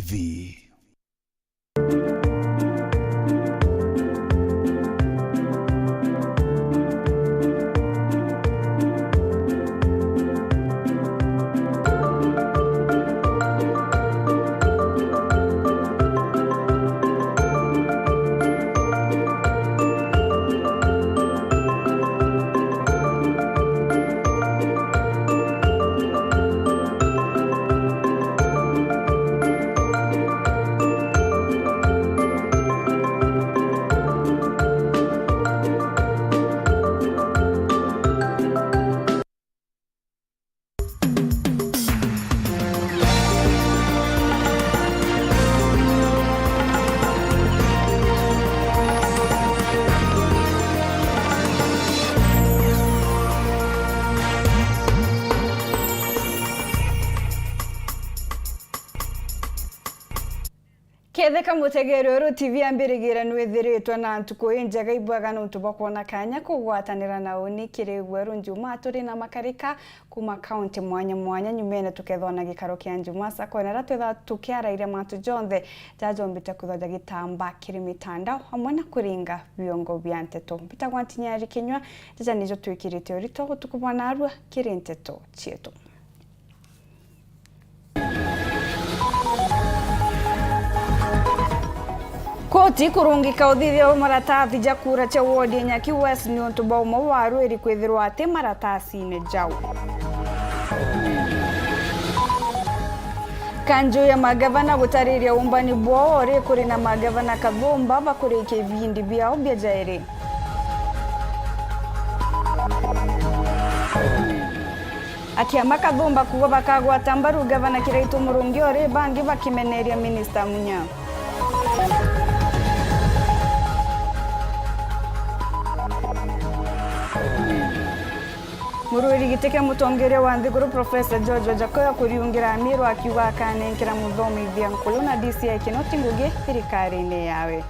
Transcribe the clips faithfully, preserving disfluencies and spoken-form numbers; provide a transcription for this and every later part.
V. Ketheka mutegeri uru T V ambirigiire nwithiritwe na ntuku injega ibwega nontu bwa kwona kanya kugwatanira na uni kiri gweru Njumaa turi na makarika kuma kaunti mwanya mwanya. Nyumene tukethwa na gikaro kia Njumaa saa kwenera twitha tukiarairia mantu jonthe jajombite kwithwa jagitamba kiri mitandao amwe na kuringa biongo bia nteto. Mbitagwa Ntinyari Kinyua, jaja nijo twikirite urito utuku bwa narua kiri nteto cietu. Koti kurungika uthithia wa maratathi ja kura cia wodi ya Nyaki West niuntu bwa umwe wa arwiri kwithirwa ati maratasine jau. Kanju ya magavana gutariria umbani bwao uri kuri na magavana Kathumba bakurikia ibindi biao bia jairi. Akiama Kathumba kuuga bakagwata mbaru gavana Kiraitu Murungi uri bangi bakimeneria minista Munya. Murwiri giti kia mutongeria wa nthiguru Professor George Wajackoyah kuriungira Amiru akiuga akanenkera muthomithia nkulu na D C I Kinoti ngugi thirikarine yawe.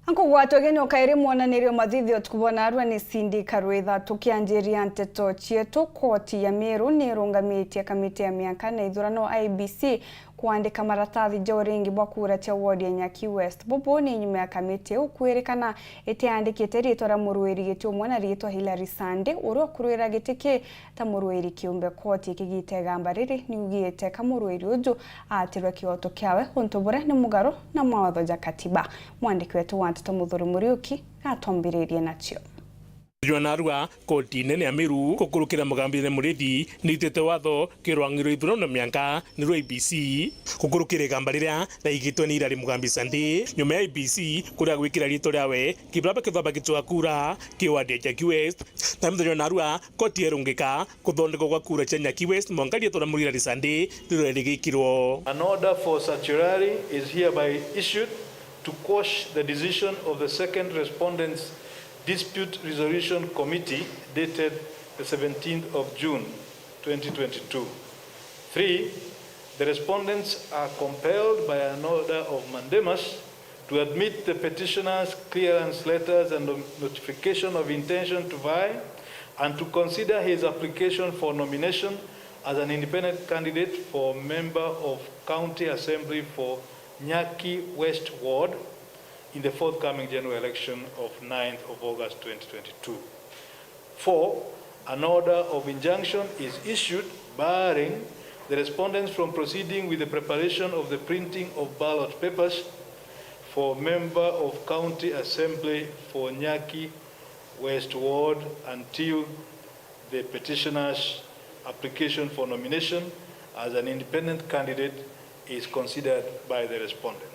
Ankugwatwa geni ukairi mwonanirio mathithio tukubona arua ni Cindy Karwitha. Tukianjiria nteto cietu, koti ya Meru ni irungamitie kamiti ya miaka na ithurano I B C kuandika maratathi ja uringi bwa kura cia wodi ya Nyaki West. Bubu ni nyuma ya kamiti iu kwirikana itiandikite riitwa ria murwiri giti umwe na riitwa Hilary Sande, uria ukurwira giti ki ta murwiri kiumbe. Koti ikigita igamba riri niugite ka murwiri uju aatirwe kioto kiawe untu buria ni mugaru na mawatho ja katiba. Mwandiki wetu wa nteto Muthuri Muriuki atombiririe nacio. Jwa narua, koti nene ya Meru, kukurukira Mugambithania Murithi, niitite watho ki rwangi rwa ithurano na mianka ni rwa I B C, gukurukira igamba riria raigitwe ni Hilary Mugambi Sande, nyuma ya I B C kuria gwikira riitwa riawe kibra bakithwa bagicwa kura ki wadi ya Nyaki West. Na muthenya wa narua, koti yerungika kuthondekwa gwa kura cia Nyaki West mwanka riitwa ria Hilary Sande riria rigikirwo. An order for certiorari is hereby issued to quash the decision of the second respondents Dispute Resolution Committee dated the seventeenth of June twenty twenty-two. Three, the respondents are compelled by an order of mandamus to admit the petitioner's clearance letters and notification of intention to vie and to consider his application for nomination as an independent candidate for member of County Assembly for Nyaki West Ward in the forthcoming general election of ninth of August twenty twenty-two. Four, an order of injunction is issued barring the respondents from proceeding with the preparation of the printing of ballot papers for member of County Assembly for Nyaki West Ward until the petitioner's application for nomination as an independent candidate is considered by the respondents.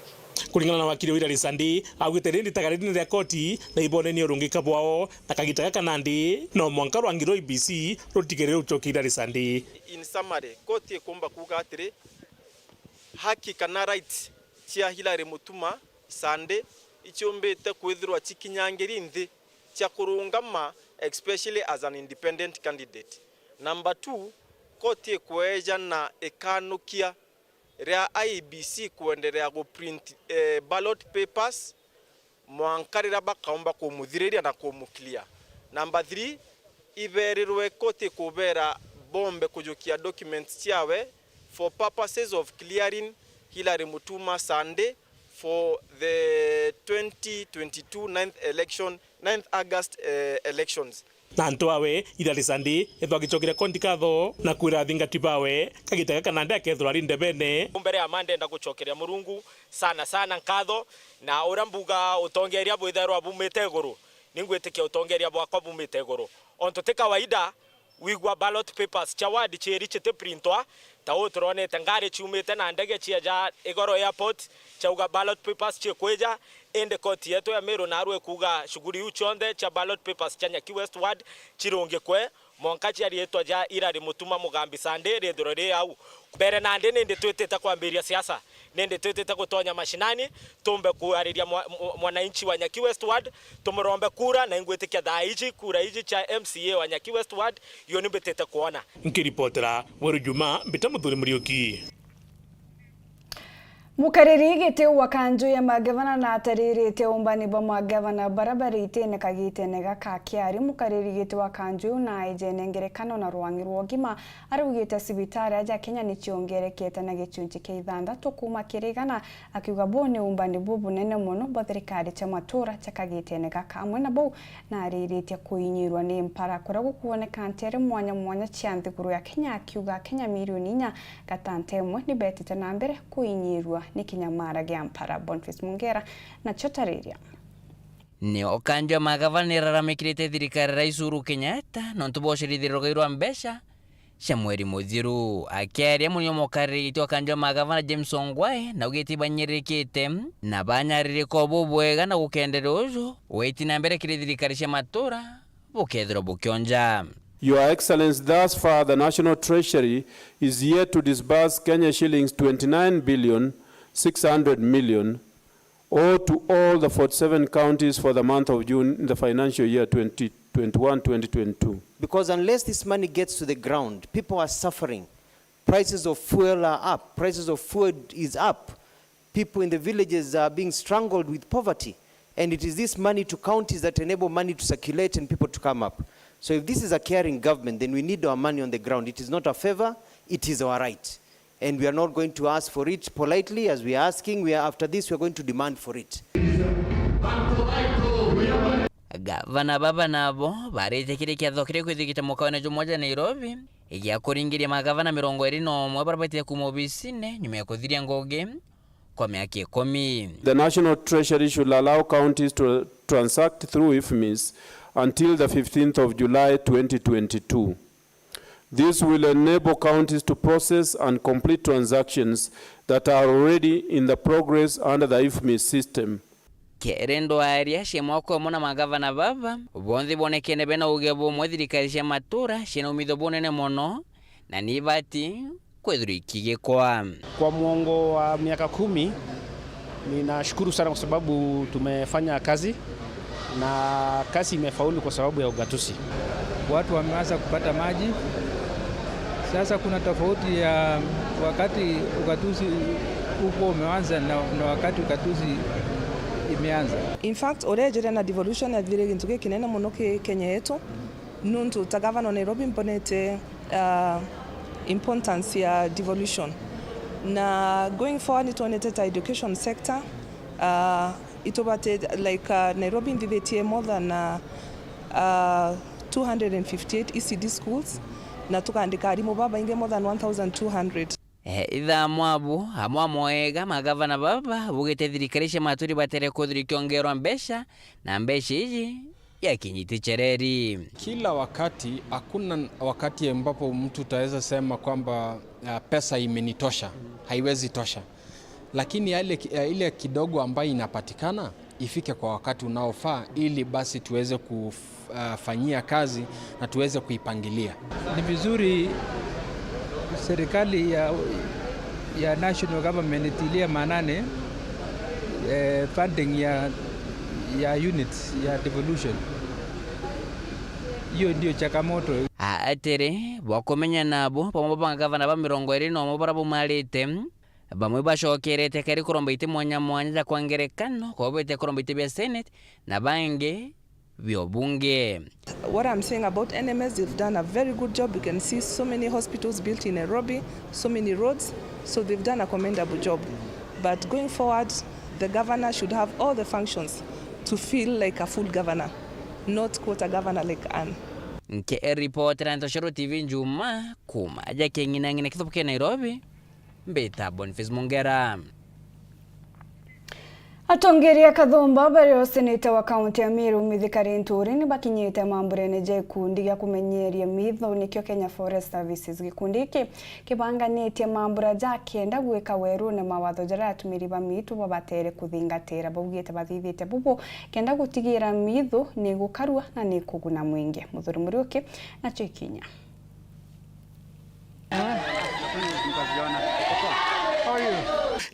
Kuringana na wakiri wa Hilary Sande, augite rindi itagariri ni ria koti na ibonenie urungika bwao na kagita gaka nandi no mwanka rwangi rwa I B C rutigere rucokia Hilary Sande. In summary, koti ikumba kuuga atiri, haki kana rights cia Hilary Mutuma Sande ichiumbite kwithirwa chikinyangiri nthi cia kurungama, especially as an independent candidate. Number two, koti ikweja na ikanukia ria I E B C kuenderea guprint, eh, ballot papers mwanka riria bakaumba kumuthiriria na kumuclear. Number three, iberirwe koti kubera bombe kujukia documents ciawe for purposes of clearing Hilary Mutuma Sunday for the twenty twenty-two ninth election, ninth August, eh, elections. Na antu awe, Hilary Sunday, ethwa agicokire koti nkatho na kwira athingati bawe, kagita gaka nandi akethirwa ari ndebene. Mbere ya ma ndenda gucokeria Murungu sana sana nkatho, na uria mbuga utongeria bwithairwa bumite iguru, ningwitikia utongeria bwakwa bumite iguru. Ontu ti kawaida, wigua ballot papers cia ward ciiri citiprintwa, ta uu turonete ngari ciumite na ndege cieja Igoro Airport, ciauga ballot papers cikwija, indi koti yetu ya Meru narua ikuuga shughuli iu cionthe cia ballot papers cia Nyaki West Ward cirungikwe, mwanka cia riitwa ja Hilary Mutuma Mugambi Sunday rithirwe ri au. Mbere nandi nindi twitite kwambiria siasa, nindi twitite gutonya mashinani, tumbe kuariria mwa-, mwa-, mwananchi wa Nyaki West Ward, tumurombe kura, na ingwitikia thaa iji kura iji cia M C A wa Nyaki West Ward, iyo ni mbitite kwona. Nkiripotera Weru Juma, mbita Muthuri Muriuki. Mukariri giti wa kanju ya magavana na ataririte umbani bwa magavana bara bari itine kagitene gaka. Akiari mukariri giti wa kanju na aijene ngerekano na rwangi rwa ugima, araugite cibitari aja Kenya ni ciongerekete na gicunci kia ithanthatu kuuma kiri igana, akiuga buu ni umbani bubunene mono bwa thirikari cia matura ja kagitene gaka. Amwe na buu, na ariritie kuinyirwa ni mpara kuria gukuoneka nteere mwanya mwanya cia nthiguru ya Kenya, akiuga Akenya milioni inya gatanta imwe ni betite na mbere kuinyirwa ni kinyamara gia mpara. Boniface Mungera nacio tariria. Ni o kanju ya magavana ni iraramikirite thirikari ya Rais Uhuru Kenyatta nontu bwa ucerithiriro rugai rwa mbeca cia mweri muthiru. Akiaria, munini wa mukariri giti wa kanju ya magavana James Ongwae naugite ibanyirikite na banyaririka o bubwega na gukenderea uju witi na mbere kiri thirikari cia matura bukethirwa bukionja. Your Excellency, thus far the National Treasury is yet to disburse Kenya shillings twenty-nine billion six hundred million owed to all the forty-seven counties for the month of June in the financial year twenty twenty-one twenty twenty-two. Because unless this money gets to the ground, people are suffering. Prices of fuel are up, prices of food is up. People in the villages are being strangled with poverty. And it is this money to counties that enable money to circulate and people to come up. So if this is a caring government, then we need our money on the ground. It is not a favor, it is our right. And we are not going to ask for it politely as we are asking. We are, after this, we are going to demand for it. Gavana baba nabo barite kiri kiatho kiria kwithikite mukaone jumwe ja Nairobi, gia kuringiria magavana mirongo iri na umwe baria baitite kuuma obisine nyuma ya kuthiria ngugi kwa miaka ikumi. The National Treasury should allow counties to transact through IFMIS until the fifteenth of July twenty twenty-two. This will enable counties to process and complete transactions that are already in the progress under the IFMIS system. Kiri ndwaria cia mwaka umwe na magavana baba, bonthe bonekene bena uge bumwe thirikari cia matura ciina umithio bunene mono, na ni ibati kwithirwa ikigikwa. Kwa mwongo wa miaka kumi, ninashukuru sana kwa sababu tumefanya kazi na kazi imefaulu kwa sababu ya ugatuzi. Watu wameanza kupata maji. Sasa kuna tofauti ya wakati ugatuzi uko umeanza na, na wakati ugatuzi imeanza. In fact, uria ejire na devolution yathire gintu gikinene muno ki Kenya yetu. Nuntu ta gavana wa Nairobi mbonete, uh, importance ya devolution. Na going forward nitwonete ta education sector, uh, itubate, like, uh, Nairobi nthithitie more than, uh, uh, two hundred and fifty-eight E C D schools, na tukaandika arimu babaingi more than one thousand two hundred. Eh, ithaa mwabu, amwe a moega magavana baba bugite thirikari cia maturi batere kwithirwa ikiongerwa mbeca, na mbeca iji yakinyite chereri. Kila wakati, hakuna wakati ambapo mtu utaweza sema kwamba, ah, pesa imenitosha. Haiwezi tosha. Lakini yale ki-, eh, ile kidogo ambayo inapatikana, ifike kwa wakati unaofaa ili basi tuweze kuf-, ah, fanyia kazi na tuweze kuipangilia. Ni vizuri serikali ya, ya national government itilie maanani, eh, funding ya, ya units ya devolution. Hiyo ndio changamoto. A-, atiri, bwa kumenya nabo, bamwe ba gavana ba mirongo iri na umwe bara bumarite, Bamwe bacokerete keri kuromba iti mwanya mwanya ja kwa ngerekano, kwobete kuromba iti bia Senate, na bangi bia ubunge. What I'm saying about N M S, they've done a very good job. You can see so many hospitals built in Nairobi, so many roads. So they've done a commendable job. But going forward, the governor should have all the functions to feel like a full governor, not quarter governor like Anne. Nke report na Ntoshoro T V Njuma, kuma aja keng'inang'ina kithubu kia Nairobi, mbita Boniface Mungera. Atongeria kathumba bario seneta wa kaunti ya Meru Mithika Linturi ni bakinyite mamburene ja gikundi gia kumenyeria mitho, nikio Kenya Forest Services. Gikundi giki kibanganitie mambura ja kenda gwika werune mawatho jaria atumiri ba mitu babatere kuthingatira. Baugite bathithite bubu kenda gutigira mithu ni gukarua na ni kuguna mwingi. Muthuri Muriuki nacio ikinya.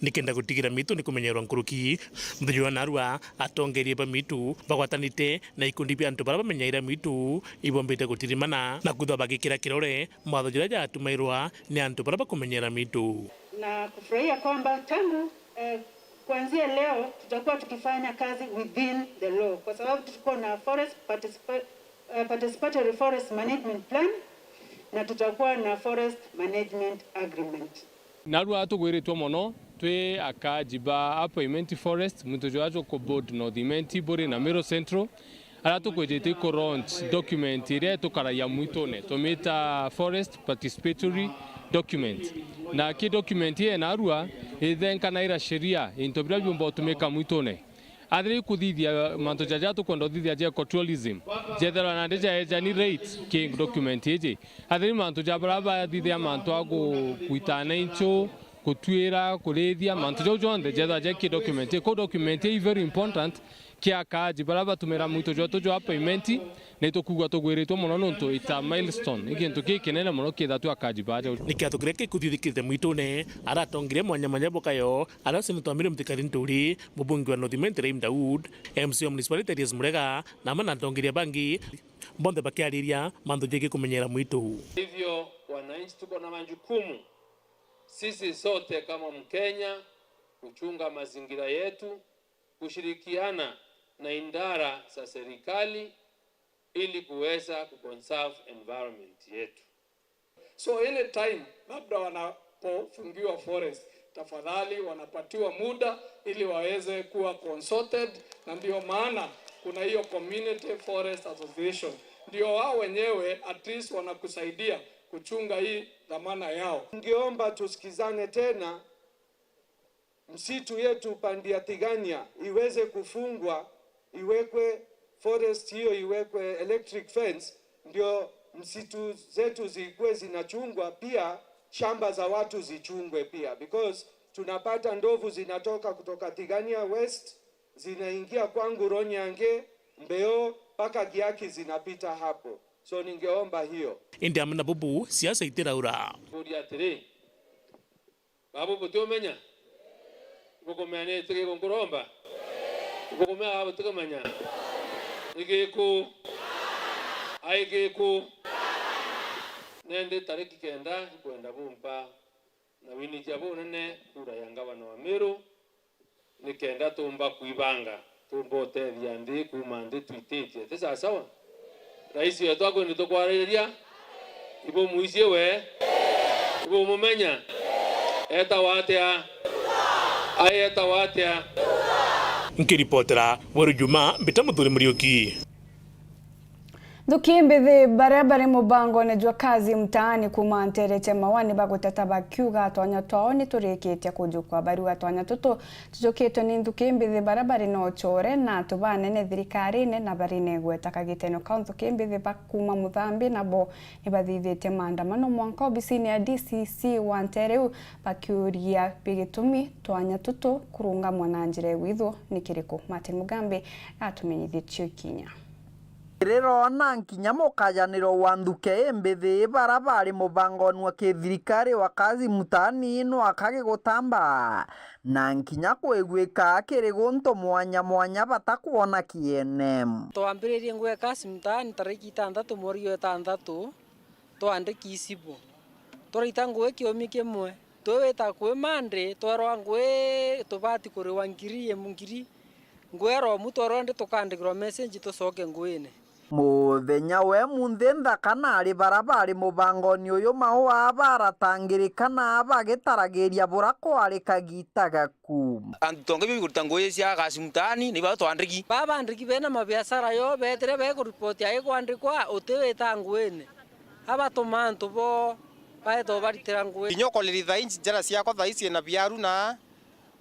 Nikenda gutigira mitu ni kumenyerwa nkuruki, muthenya wa narua atongeria ba mitu bagwatanite na ikundi bia antu baria bamenyaira mitu ibombite gutirimana na kwithwa bagikira kirore mawatho jaria jatumairwa ni antu baria bakumenyera mitu. Na kufurahia kwamba tangu, eh, kuanzia leo tutakuwa tukifanya kazi within the law, kwa sababu tutakuwa na forest participa-, eh, participatory forest management plan na tutakuwa na forest management agreement. Narua tugwiritwe mono twi akaaji ba Upper Imenti Forest, mwito jwa Joko Board, North Imenti, Buri na Meru Central, aria tukwijite ku launch document iria itukaragia mwitune, tumita forest participatory document. Na ki document ii narua ithenkanairia sheria, into biria biumba utumika mwitune. Athira ikuthithia mantu jaja tukwenda uthithia ja ecotourism, jetherwa nandi jaejani rate ki document iji. Athira mantu ja baria bathithia mantu a ku-, kuitana inchu, kutuira, kurithia, mantu jau jonthe jetherwa jeki document ii. Kou document ii very important kia akaaji baria batumira mwito jwetu jwa Upper Imenti, na itukwigua tugwiritwe mono nontu it's a milestone. Ni gintu gikinene mono kiitha twi akaaji baa jau. Ni kiatho kiria gikuthithikirite mwitune, aria atongeria mwanya mwanya bokayo, aria seneta wa Meru Mithika Linturi, mubunge wa North Imenti Rahim Daud, M C A wa municipality Elias Murega, na amwe na atongeria bangi, bonthe bakiariria mantu jegii kumenyera mwitu. Hivyo wananchi tuko na majukumu sisi sote kama Mkenya kuchunga mazingira yetu, kushirikiana na idara za serikali ili kuweza kuconserve environment yetu. So anytime labda wanapofungiwa forest, tafadhali wanapatiwa muda ili waweze kuwa consulted, na ndio maana kuna hiyo Community Forest Association, ndio wao wenyewe at least wanakusaidia kuchunga hii dhamana yao. Ningeomba tusikizane tena, msitu yetu pande ya Tigania iweze kufungwa, iwekwe forest hiyo, iwekwe electric fence, ndio msitu zetu zikuwe zinachungwa, pia shamba za watu zichungwe pia, because tunapata ndovu zinatoka kutoka Tigania West, zinaingia kwangu Ronyange, Mbeo, mpaka Giaki zinapita hapo. So ningeomba hiyo. Indi amwe na bubu, siasa itiraura. Kuria atiri, Babu butiumenya? Ibukumenya ni iti giku nkuromba? Ibukumenya babu butikimenya? Igiku? Ai giku? Nendi tariki kenda ikwenda bumpa na winijia bunene kura ya ngavana wa Meru, nikenda tumba kwibanga, tumba utethia nthi kuuma nthi twititie. Ti sawasawa? Rais wetu akwenda tukwaririria? Ibumuicie we? Ibumumenya? Etawa atia? Ai, etawa atia? Nkiripotera Weru Juma, mbita Muthuri Muriuki. Nthuki mbithi baria bari mubangone jwa Kazi Mtaani kuuma nteere cia Maua ni baguteta bakiuga, twanya twao ni turikitie kujukwa. Bariuga twanya tutu tujukitwe ni nthuki mbithi baria bari na uchore na antu banene thirikarine na bari na igweta. Kagitene kau, nthuki mbithi ba kuuma Muthambi nabo ni bathithitie maandamano mwanka obisine ya D C C wa nteere iu, bakiuria bi gitumi twanya tutu kurungamwa na njira igwithwo ni kiriku. Martin Mugambi atumenyithie cio ikinya. Rirona nkinya mukajaniro wa nthuke imbithi bara bari mubangoni wa kithirikari wa Kazi Mtaani no akagi gutamba, na nkinya kwigwika kiri guntu mwanya mwanya batakwona kiene. Twambiririe ngugi ya Kazi Mtaani tariki itantatu mweri wa itantatu, twandiki icibu. Turaita ngugi kiumi kimwe, Twi wita kwi mandi, twerwa ngui tubati kuriwa ngiri imu ngiri. Ngui ero mu twerwa ndi tukandikirwa message tucoke nguine. Muthenya we munthi nthaka nari bara bari mubangoni uyu maua baratangirika na bagitaragiria bura kwari kagita gaku. Antu tongi bikuruta ngui cia kaci mtaani, ni bao twandiki. Baba andiki bena mabiashara yo betire bekuripoti ai kwandikwa uti wita nguine. Abatuma antu bo baeta ubaritira ngui. Kinya ukoriri thaa ici njara ciakwa thaa ici ina biaru na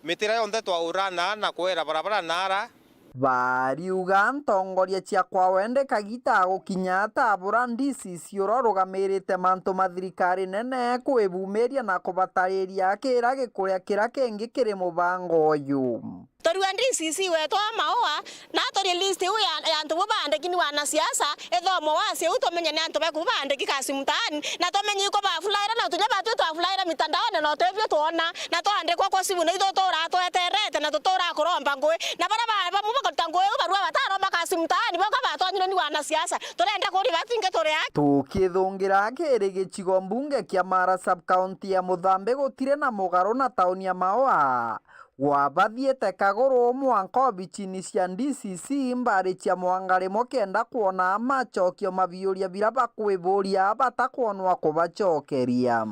mitira yonthe twaura na, na kwera barabara nara. Bariuga ntongoria cia kwa wende kagita gukinya atabura D C C uria urugamirite mantu ma thirikari nene kwibumiria na kubatariria kira gikuria kiria kingi kiri mubango uyu. Turua D C C wetu wa maua, na aturi list iu ya, ya antu bu baandiki ni wanasiasa, ithomwe wasi iu tumenye ni antu beku baandiki kazi mtaani, na tumenye iko bafulaira na tunya batu twafulaira mitandaone na utebio twona, na twandikwa kwa simu na ithu turaa tweterete na tuturaa kuromba ngui, na baria ba-, bamwe bakaruta ngui iu barua bataromba kazi mtaani, boka batonyirwe ni wanasiasa. Turenda kuri batinge turi aki. Tukithungira kiri gicigo mbunge kia Mara sub county ya Muthambi gutiri na mugaru na tauni ya Maua. Gwabathiite kaguru mwanka obicini cia D C C mbari cia mwanga rimwe kenda kwona macokio ma biuria bira bakwiburia batakwonwa kubacokeria.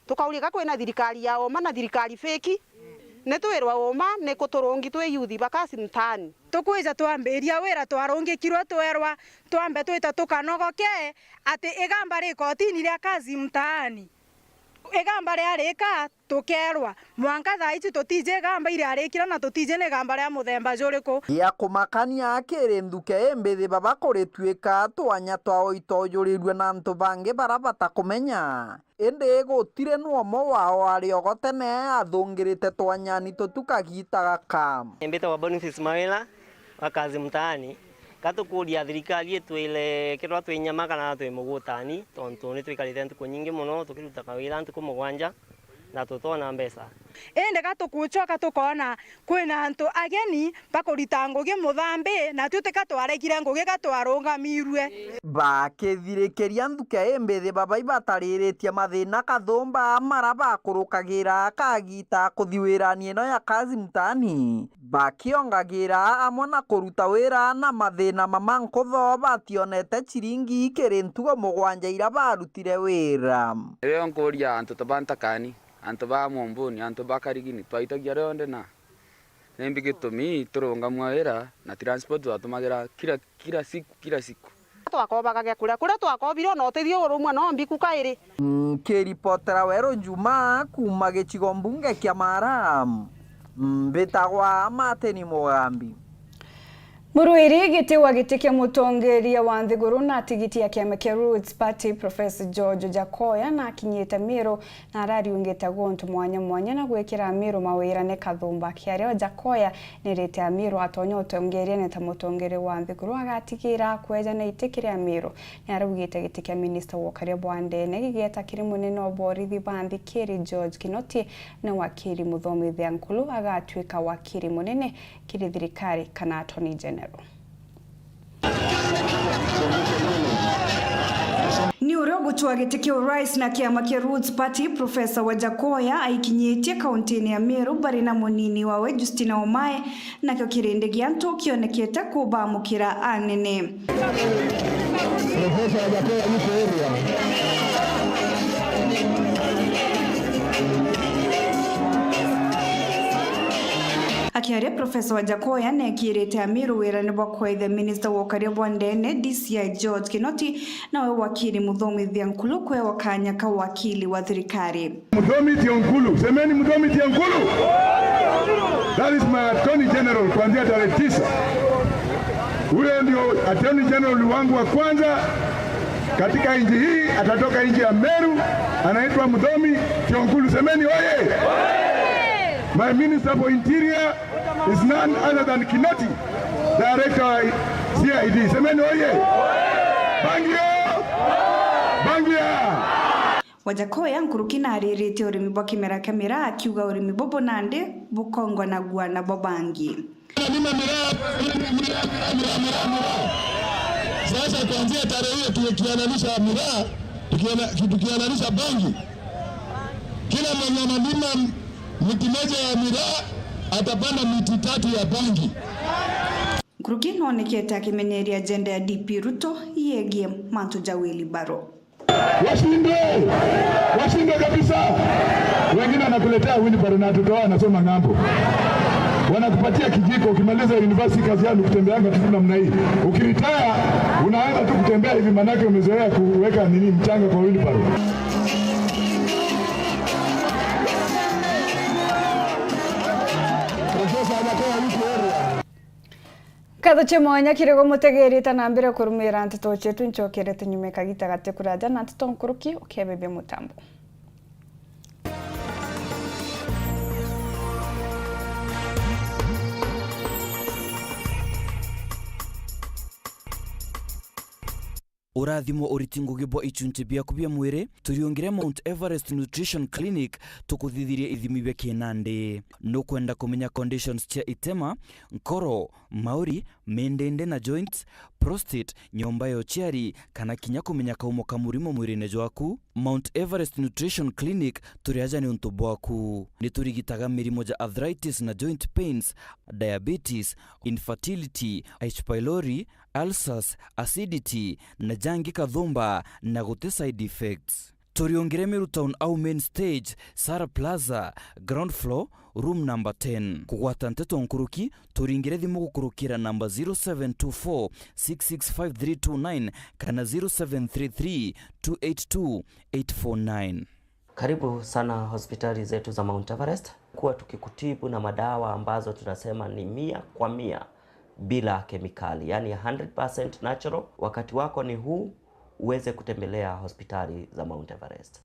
Tukauria ka kwina thirikari ya uma na thirikari feki, ni twirwa uma ni kuturungi twi yuthi ba kazi mtaani. Tukwija twambiria wira twarungikirwe twerwa twambe twita tukanogoke ati igamba ri kotini ria kazi mtaani. Igamba riarika tukerwa, mwanka thaa ici tutiji igamba iriarikira na tutiji ni igamba ria muthemba juriku. Gia kumakania kiri nthuke imbithi baba kurituika twanya twa uitojurirue na antu bangi bara batakumenya. Indi gutiri nu umwe wao ari ogo tene athungirite twanyani tutu kagita gaka. Mbitagwa Boniface Mawila wa kazi mtaani. Ka tukuria thirikari itwire kethirwa twi nyama kana twi mugutani, tontu ni twikarite ntuku nyingi mono tukiruta kawira ntuku mugwanja na tutona mbeca. Indi ga tukucoka tukona kwina antu ageni bakurita ngugi muthambi, na tui tika twarekire ngugi ga twarungamirue. Bakithirikiria nthuke imbithi baba ibatariritie mathina kathumba mara bakurukagira kagita kuthi wirani ino ya kazi mtaani. Bakiongagira amwe na kuruta wira na mathina mama nkutho bationete ciringi kiri ntugo mugwanja ira barutire wira. Riria nkuria antu ta ba Ntakani, antu ba Mumbuni, antu ba Karigini, twaitagia rionthe na nimbi gitumi turungamua wira na transport twatumagira kila, kila siku, kila siku. Twakobaga gia kuria, kuria twakobire ona utethio urumwe no mbiku kairi. Nkiripotera Weru Juma kuuma gicigo mbunge kia Mara, mbitagwa Martin Mugambi. Murwiri giti wa giti kia mutongeria wa nthiguru na tigiti ya kiama kia Roots Party, Professor George Jakoya, nakinyite Miru na arariungite guntu mwanya mwanya na gwikira Amiru mawira ni kathumba. Kiaria Jakoya nerite Amiru atonya utongeriene ta mutongeri wa nthiguru agatigira kweja na iti kiri Amiru. Ni araugite giti kia minista wa ukaria bwa ndene gigieta kiri munene wa borithi ba nthi kiri George Kinoti, na wakiri Muthomithia Nkulu agatuika wakiri munene kiri thirikari kana Attorney General. Ni uria ugucwa giti kia urais na kiama kia Roots Party, Professor Wajakoya aikinyitie kauntini ya Meru bari na munini wawe Justina Omae, nakio kirindi gia antu kionekete kubamukira anene. Professor Wajakoya yuko area. Akiaria, Professor Wajakoya neekirite Amiru wirane bwa kwethia minista wa ukaria bwa ndene, D C I George Kinoti, nawe wakili Muthomithia Nkulu kwewa kanya ka wakili wa thirikari. Muthomi Tionkulu, semeni Muthomi Tionkulu. That is my Attorney General kuanzia tarehe tisa. Huyo ndio Attorney General wangu wa kwanza katika nchi hii, atatoka nchi ya Meru, anaitwa Muthomi Tionkulu. Semeni oye! My Minister for Interior is none other than Kinoti, director wa C I D. Semeni oye! Bangi yo! Bangi ya! Wajakoya nkuruki naariritie urimi bwa kimera kia miraa, akiuga urimi bubu nandi bukongwanagua na bwa bangi. Nalima miraa, miraa, miraa, miraa, miraa, miraa. Sasa kuanzia tarehe hiyo tukihalalisha miraa, tukihala-, tukihalalisha bangi. Kila mwenye analima mti moja ya miraa atapanda miti tatu ya bangi. Nkuruki noonekete akimenyeria ajenda ya D P Ruto yegie mantu ja wheelbarrow. Washindwe! Washindwe kabisa! Wengine wanakuletea wheelbarrow na watoto wao wanasoma ng'ambo. Wanakupatia kijiko, ukimaliza university kazi yao ni kutembeanga tu namna hii. Ukiretire, unaanza tu kutembea hivi, manake umezoea kuweka nini, mchanga kwa wheelbarrow. Professor anatoa huku area. Nkatho cia mwanya kiri gumutegerite na mbere kurumira nteto cietu. Ncokerete nyuma kagita gati kuraja na nteto nkuruki, ukebebia mutambo. Urathimo uriti ngugi bwa ichunchi biaku bia mwiri, turiungire Mount Everest Nutrition Clinic, tukuthithirie ithimi bia kinandi. Nukwenda kumenya conditions cia itema, nkoro, mauri, mindindi na joints, prostate, nyomba ya uciari, kana kinya kumenya kaumo ka murimo mwirine jwaku? Mount Everest Nutrition Clinic turi aja niuntu bwaku. Niturigitaga mirimo ja arthritis na joint pains, diabetes, infertility, H. pylori, ulcers, acidity, na jangi kathumba, na guti side effects. Turiungire Meru Town au main stage, Sara Plaza, ground floor, room number ten. Kugwata nteto nkuruki, turingire thimu gukurukira namba zero seven two four six six five three two nine kana zero seven three three two eight two eight four nine. Karibu sana hospitali zetu za Mount Everest. Kuwa tukikutibu na madawa ambazo tunasema ni mia kwa mia bila kemikali, yani hundred percent natural. Wakati wako ni huu uweze kutembelea hospitali za Mount Everest.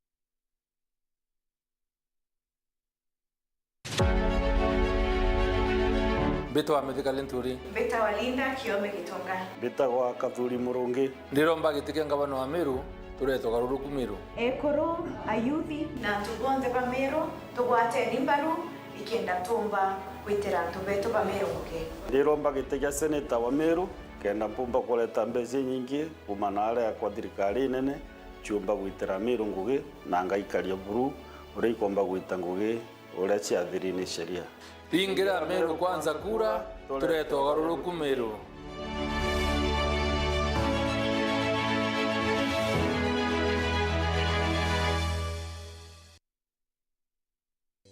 Mbitwa Mithika Linturi. Mbitagwa Linda Kiome Gitonga. Mbitagwa Kathuri Murungi. Ndiromba giti kia ngavana wa Meru, tureetwa Garuruku Meru. Ekuru, ayuthi, na antu bonthe ba Meru, tugwateni mbaru, ikenda tumba gwitira antu betu ba Meru ngugi. Ndiromba giti kia seneta wa Meru, kenda mpumba kureta mbeca inyingi kuuma na aria kwa thirikari inene, ciumba gwitira Meru ngugi, na ngaikaria buru uria ikomba gwita ngugi uria ciathiri ni sheria. Ringira Meru Kwanza kura, turete ugaruruku Meru.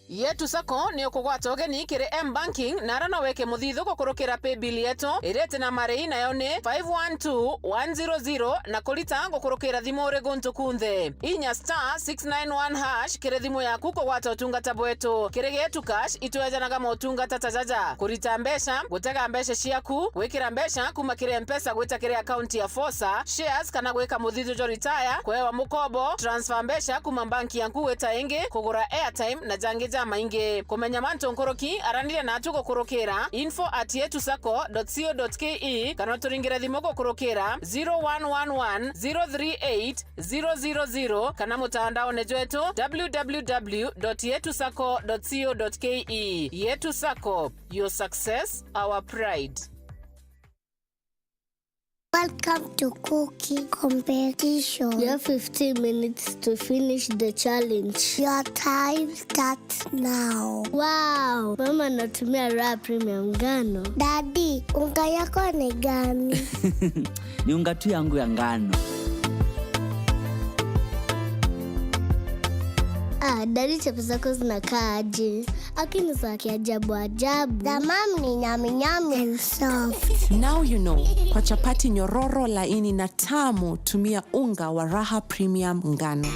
Yetu Sacco ni ukugwata ugeni kiri M-Banking na ara no wike muthithu gukurukira paybill yetu iriti na marei, nayo ni five one two one zero zero, na kurita gukurukira thimu uri guntu kunthe. Inya star six nine one hash kiri thimu yaku kugwata utungata bwetu. Kiri Getu Cash itwejanaga motungata ta jaja: kurita mbeca, gutega mbeca ciaku, gwikira mbeca kuma kiri M-Pesa gwita kiri akaunti ya Fosa, shares kana gwika muthithu jwa retire, kuewa mukobo, transfer mbeca kuma banki yaku gwita ingi, kugura airtime na jangi jamaingi. Kumenya mantu nkuruki, araniria natu gukurukira info at yetu sacco dot co dot ke kana uturingire thimu gukurukira zero one one one zero three eight zero zero zero kana mutandaone jwetu w w w dot yetu sacco dot co dot ke. Yetu Sacco, your success, our pride. Welcome to cooking competition. You have fifteen minutes to finish the challenge. Your time starts now. Wow! Mama anatumia Raha Premium ngano. Daddy, unga yako ni gani? Ni unga tu yangu ya ngano. Ah, Daddy, chapati zako zinakaa aje? Aki ni za kiajabu ajabu. The mom ni nyami nyami and soft. Now you know, kwa chapati nyororo, laini na tamu, tumia unga wa Raha Premium ngano.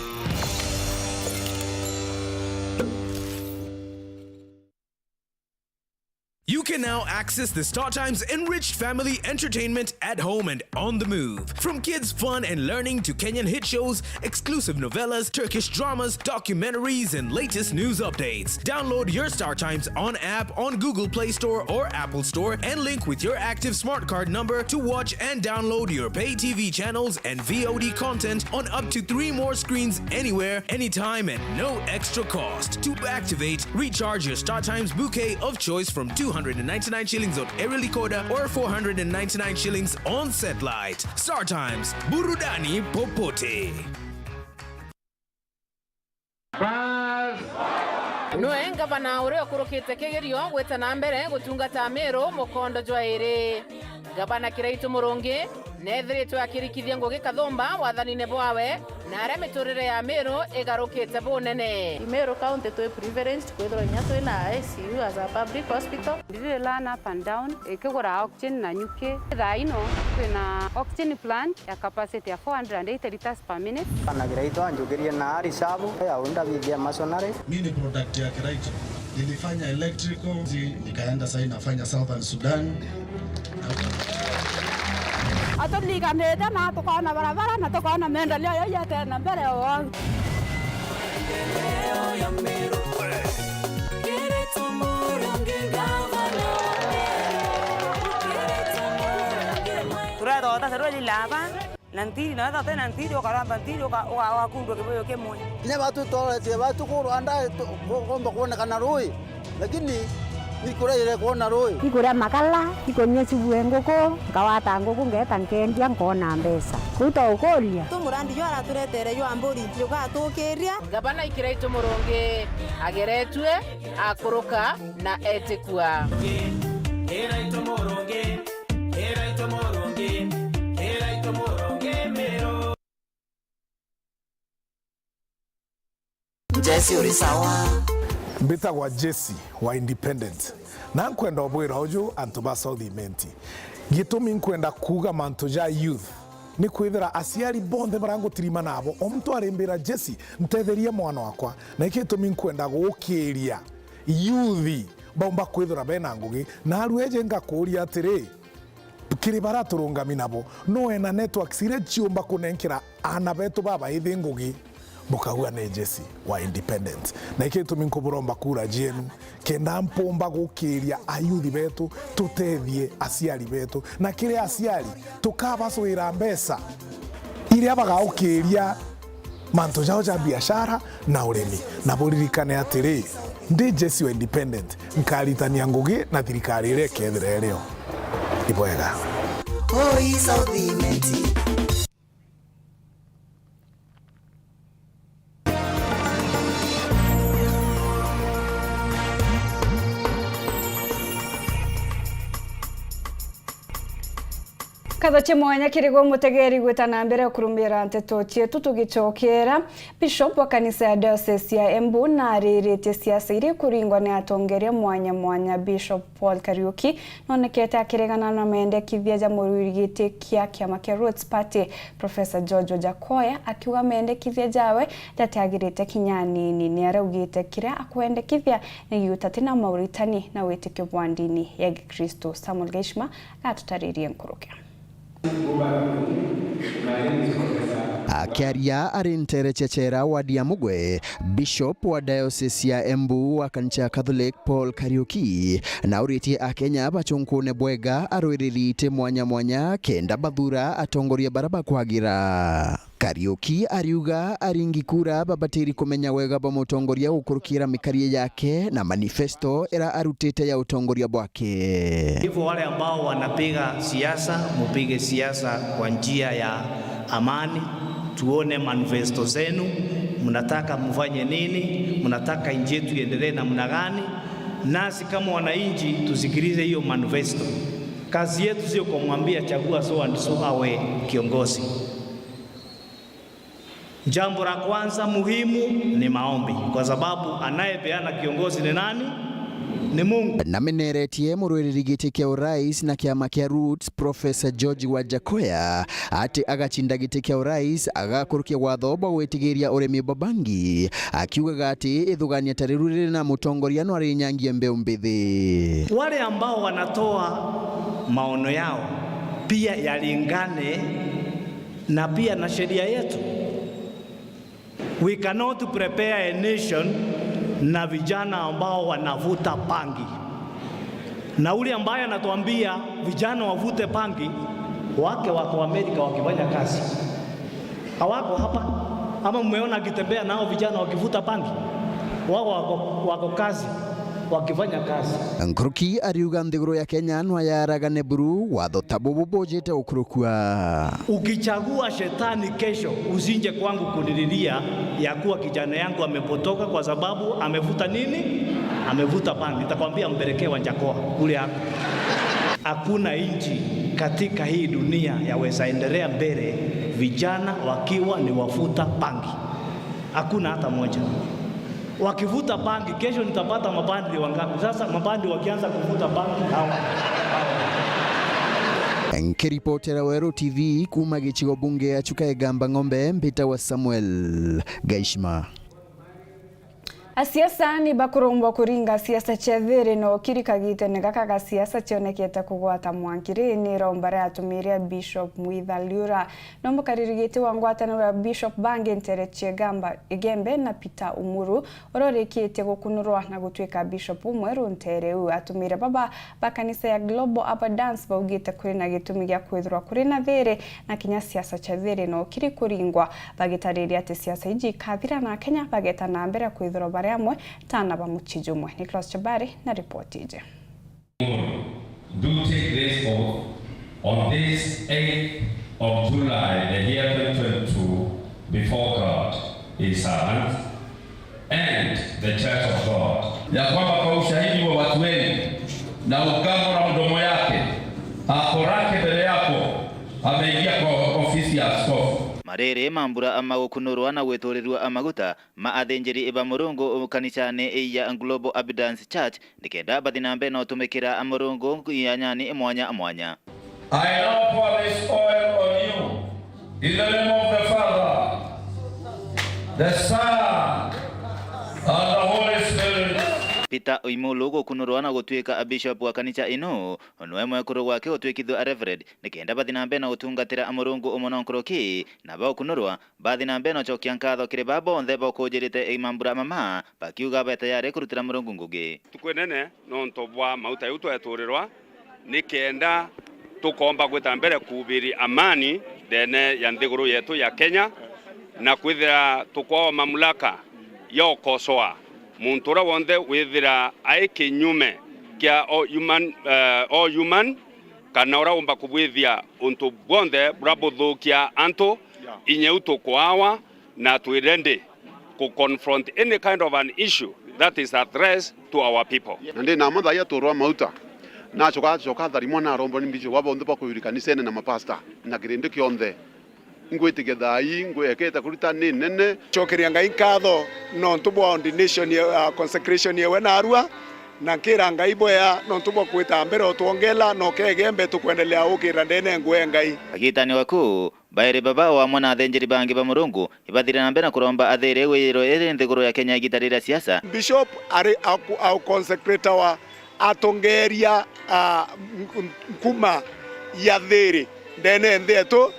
You can now access the StarTimes enriched family entertainment at home and on the move. From kids' fun and learning to Kenyan hit shows, exclusive novellas, Turkish dramas, documentaries, and latest news updates. Download your StarTimes on app on Google Play Store or Apple Store and link with your active smart card number to watch and download your pay T V channels and V O D content on up to three more screens anywhere, anytime, at no extra cost. To activate, recharge your StarTimes bouquet of choice from two hundred and ninety-nine shillings on Aerial Decoder or four hundred and ninety-nine shillings on Satellite. StarTimes, burudani popote. Nwe ngavana uria ukurukite kigerio gwita na mbere gutungata Meru mukondo jwa iri. Ngavana Kiraitu Murungi neethiritwe akirikithia ngugi kathumba wathanine bwawe, na aria miturire ya Meru igarukite bunene. Meru County twi privileged kwithirwa inya twi na I C U as a public hospital. Ndiri run up and down, ikigura oxygen na nyuki. Thaa ino twina oxygen plant ya capacity ya four hundred and eighty liters per minute. Bana Kiraitu anjukirie na ari sabu ya unda bithia masonary. Mi ni product ya Kiraitu. Nilifanya electrical, nikaenda sasa nafanya Southern Sudan. Aturiganite na tukona barabara na tukona maendeleo yau yatena mbere o. Turethota serwe lilaba. Na ntiri, na wethira uti na ntiri, ukaramba ntiri, uka-, uka-, ugakundwa kibuyu kimwe. Kinya batu tworetie batu ku Rwanda, tu-, ku-, kuumba kwonekana rui, lakini ni kuria ire kwona rui. Ikuria makala, ikunyua cubu e nguku, nkawata nguku, ngeeta nkendia, nkona mbeca. Riu twaukuria. Tu murandi juu araturetere jwa mburi, jugatukiria. Ngavana Kiraitu Murungi ageretue, akuruka na etikua. Kiraitu Murungi. Jesse uri sawa. Mbitagwa Jesse wa Independent. Na nkwenda ubwira uju antu ba South Imenti. Gitumi nkwenda kuuga mantu ja youth, ni kwithira aciari bonthe baria ngutirima nabo, o muntu arimbira, "Jesse, ntetheria mwana wakwa." Na iki gitumi nkwenda gukiria youth baumba kwithira bena ngugi. Na aru eje ngakuria atiri, kiri baria turungami nabo, no wena networks iria ciumba kunenkera aana betu babaithi ngugi? Bukauga ni Jesse wa Independent. Na iki gitumi nkuburomba kura cienu, kenda mpumba gukiria ayuthi betu, tutethie aciari betu. Na kiri aciari, tukabacwira mbeca iria bagaukiria mantu jao ja biashara na urimi. Na buririkane atiri, ndi Jesse wa Independent, nkaritania ngugi na thirikari iria ikethira irio. Ibwega. Oi South Imenti. Nkatho cia mwanya kiri gwe mutegeri gwita na mbere kurumira nteto cietu tugicokera. Bishop wa kanisa ya Diocese ya Embu nariritie siasa iria ikuringwa ni atongeria mwanya mwanya. Bishop Paul Kariuki nonekete akiregana na mendekithia ja murwiri giti kia kiama kia Roots Party, Professor George Wajakoya, akiuga mendekithia jawe jatiagirite kinya anini. Ni araugite kiria akwendekithia ni giutati na mauritani na witikio bwa ndini ya Gikristo. Samuel Gaishma gatutaririe nkuruki. Akiaria ari ntere cia Chera wadi ya Mugwe, Bishop wa Diocese ya Embu wa kanisa ya Catholic Paul Kariuki nauritie Akenya bacunkune bwega arwiriri iti mwanya mwanya kenda bathura atongoria bara bakwagira. Kariuki ariuga aringi kura babatiri kumenya wega bwa mutongoria gukurukira mikarie yake na manifesto ira arutite ya utongoria bwake. Hivyo wale ambao wanapiga siasa, mupige siasa kwa njia ya amani, tuone manifesto zenu, mnataka mfanye nini, mnataka nchi yetu iendelee namna gani, nasi kama wananchi tusikilize hiyo manifesto. Kazi yetu sio kumwambia chagua so and so awe kiongozi. Jambo la kwanza muhimu ni maombi, kwa sababu anayepeana kiongozi ni nani? Ni Mungu. Nameneretie murwiriri giti kia urais na kiama kia Roots, Professor George Wajakoya, ati agacinda giti kia urais agakurukia watho bwa gwitigiria urimi bwa bangi, akiugaga ati ithugania ta riu riri na mutongoria no arinyangie mbeu mbithi. Wale ambao wanatoa maono yao pia yalingane na pia na sheria yetu. We cannot prepare a nation na vijana ambao wanavuta bangi. Na ule ambaye anatuambia vijana wavute bangi, wake wako Amerika wakifanya kazi. Hawako hapa. Ama mmeona akitembea nao vijana wakivuta bangi? Wao wako, wako kazi. wakifanya kazi. Nkuruki ariuga nthiguru ya Kenya nwa yaragane buru, watho ta bubu bujite gukurukua. Ukichagua shetani kesho, usinje kwangu kunililia ya kuwa kijana yangu amepotoka kwa sababu amevuta nini? Amevuta bangi. Nitakwambia mpelekee Wanjakoa kule yako. Hakuna nchi katika hii dunia yaweza endelea mbele vijana wakiwa ni wavuta bangi. Hakuna hata moja. Wakivuta bangi, kesho nitapata mapadri wangapi? Sasa mapadri wakianza kuvuta bangi, hawa, hawa. Nkiripotera Weru T V kuuma gicigo bunge ya Chuka Igamba Ng'ombe, mbitawa Samuel Gaishima. Asiasa ni bakurumbwa kuringa siasa cia thiri no kiri kagitene gaka ga siasa cionekete kugwata mwankiri ni iromba ria atumiri a Bishop Mwitha Liura. No mukariri giti wa ngwataniro ya Bishop bangi ntere cia Igamba, Igembe na Peter Umuru, uria urikitie gukunurwa na gutwika Bishop umweru ntere u. Atumire baba ba kanisa ya Global Abundance baugite kuri na gitumi gia kwithirwa kuri na thiri na kinya siasa cia thiri no kiri kuringwa, bagitariria ati siasa iji ikathira na Akenya bageta na mbere kwithirwa bari amwe ta ana ba mucii jumwe. Nicholas Chabari na ripoti iji. Do take this oath on this eighth of July, the year twenty twenty-two, before God, His servants, and the church of God, ya kwamba kwa ushahidi wa watu wengi na ukamu na mdomo yake, hapo lake mbele yako ameingia kwa ofisi ya askofu. Mariri mambura ma gukunurwa na gwiturirua maguta ma athinjiri ba Murungu kanisani ya Global Abundance Church, nikenda bathi na mbere na utumikira Murungu ianyani mwanya mwanya. I now pour this oil on you in the name of the Father, the Son, and the Holy Spirit. Peter Oimulu gukunurwa na gutwika bishop wa kanisa ino, nwe mwekuru gwake gutwikithua Reverend, nikenda bathi na mbere na gutungatira Murungu umono nkuruki, na baukunurwa bathi na mbere na ucokia nkatho kiri baa bonthe baukujirite mambura mama, bakiuga be tayari kurutira Murungu ngugi. Tuku inene nontu bwa mauta jau tweturirwa, nikenda tukomba gwita mbere kuhubiri amani ndene ya nthiguru yetu ya Kenya, na kwithira tukwawa mamlaka ya ukosoa muntu uria wonthe withira ai kinyume kia all human, eh, all human, kana uria umba kubwithia untu bwonthe buria buthukia antu, inya u tukwawa na twi ready ku confront any kind of an issue that is a threat to our people. Na ndi na mathaia turwa mauta, nacoka acoka atharimwa na aromba ni bishop wa bonthe bakwiri kanisene na mapasta na kirindi kionthe. Ngwitikia thaa ii ngwekete kurita ni nene. Cokeria Ngai nkatho nontu bwa ordination ye-, ah, consecration yewe narua, na nkira Ngai bwea nontu bwa kwita mbere utwongela na ukegembe tukwendelea ukira ndene ngwe Ngai. Agitani waku, bairi baba o amwe na athinjiri bangi ba Murungu, ibathire na mbere na kuromba athiri wiro iri nthiguru ya Kenya igita riria siasa. Bishop ari aku-, au consecrate wa atongeria, ah, nk-, nkuma ya thiri ndene nthi yetu.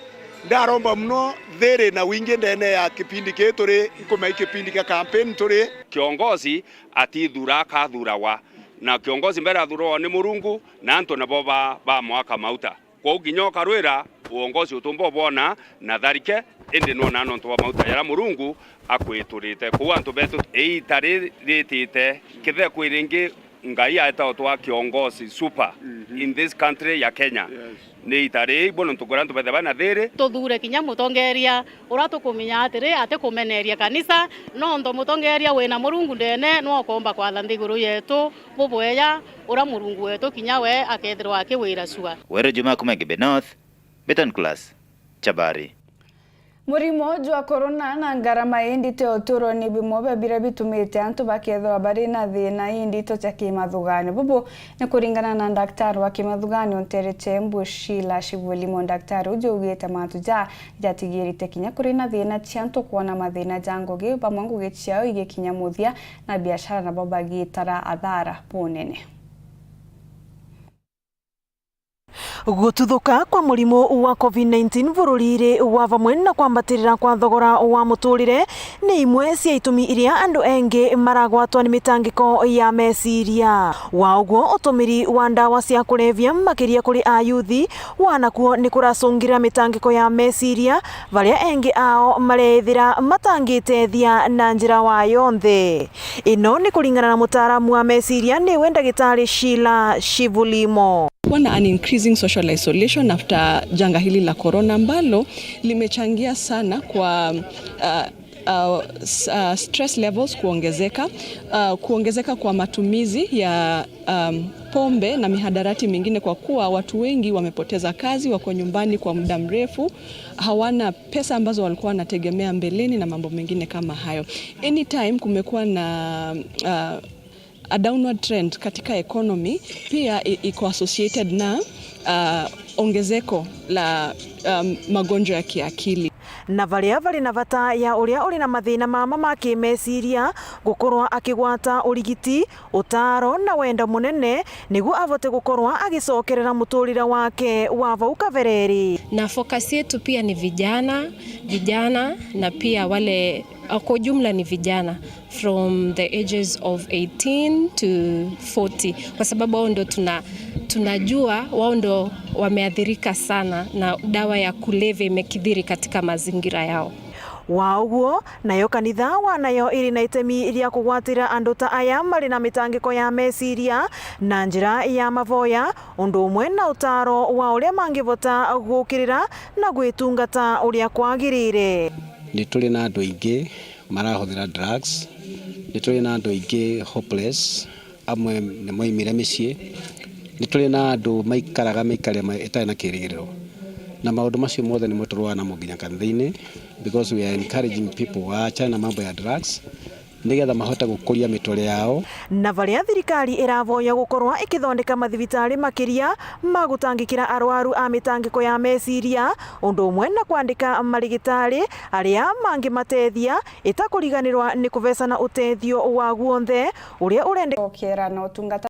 Ndaromba muno thiri na wingi ndene ya kipindi kii turi, nkuma i kipindi kia campaign turi. Kiongozi atithura, akathurawa. Na kiongozi mbere athurawa ni Murungu, na antu nabo ba, ba mwaka mauta. Kwou kinya ukarwira uongozi utumba ubwona na tharike, indi nona nontu bwa mauta jaria Murungu akwiturite. Kwou antu betu iita ri ritite, kethira kwi ringi Ngai aeta utwa kiongozi super in this country ya Kenya. Yes. Ni iita rii, bono ntukwira antu bethe bana thiri. Tuthure kinya mutongeria uria tukumenya atiri atikumeneria kanisa, nontu mutongeria wina Murungu ndene nwe ukomba kwatha nthiguru yetu bubweya, uria Murungu wetu kinya we akethirwa akiwira cua. Weru Juma kuma Igembe North, Beton Class, Chabari. Murimo jwa corona na ngarama indito ya uturo ni bimwe bia biria bitumite antu bakethirwa bari na thina indito cia kimathuganio. Bubu ni kuringana na ndaktari wa kimathuganio ntere cia Embu Sheila Shivulimo. Ndaktari uju augite mantu ja jatigirite kinya kuri na thina cia antu kwona mathina ja ngugi, bamwe ngugi ciao igikinya muthia na biashara nabo bagitara athara bunene. Gututhuka kwa murimu wa covid nineteen bururi-ri wa vamwe na kwambatirira kwa thogora wa muturire ni imwe cia itumi iria andu engi maragwatwa ni mitangiko ya meciria. Wa uguo, utumiri wa ndawa cia kulevya, makiria kuri ayuthi, wa nakuo ni kuracungirira mitangiko ya meciria, baria engi ao mareethira matangitethia na njira wa yonthe. Ino ni kuringana na mutaaramu wa meciria, niwe ndagitari Sheila Shivulimo. Kuwa na an increasing social isolation after janga hili la corona ambalo limechangia sana kwa, uh, uh, s-, uh, stress levels kuongezeka, uh, kuongezeka kwa matumizi ya, um, pombe na mihadarati mingine, kwa kuwa watu wengi wamepoteza kazi, wako nyumbani kwa muda mrefu, hawana pesa ambazo walikuwa wanategemea mbeleni na mambo mengine kama hayo. Anytime kumekuwa na, uh, a downward trend katika economy, pia i-, iko associated na, uh, ongezeko la, um, magonjwa ya kiakili. Na baria bari na bata ya uria uri na mathina mama ma kimeciria gukorwa akigwata urigiti, utaaro na wendo munene, niguo avote gukorwa agicokerera muturire wake wa vau kabereri. Na focus yetu pia ni vijana, vijana na pia wale, kwa ujumla ni vijana from the ages of eighteen to forty, kwa sababu wao ndo tuna-, tunajua wao ndo wameathirika sana na dawa ya kulevya imekithiri katika mazingira yao. Wa uguo, nayo kanitha wa nayo iri na itemi ria kugwatira andu ta aya mari na mitangiko ya meciria na njira ya mavoya, undu umwe na utaaro wa uria mangivota gukirira na gwitungata uria kwagirire. Ni turi na andu aingi marahuthira drugs, ni turi na andu aingi hopeless, amwe ni moimire micii, ni turi na andu maikaraga mikarire ma-, itari na kirigiriro. Na maundu macio mothe nimo turwaa namo nginya kanitha-ini, because we are encouraging people waachane na mambo ya drugs, nigetha mahote gukuria miturire yao. Na baria thirikari iravoya gukorwa ikithondeka mathibitari makiria ma gutangikira arwaru a mitangiko ya meciria, undu umwe na kwandika marigitari aria mangimatethia, itakuriganirwa ni kuvecana utethio wa guonthe uria urende. Gukira na utungata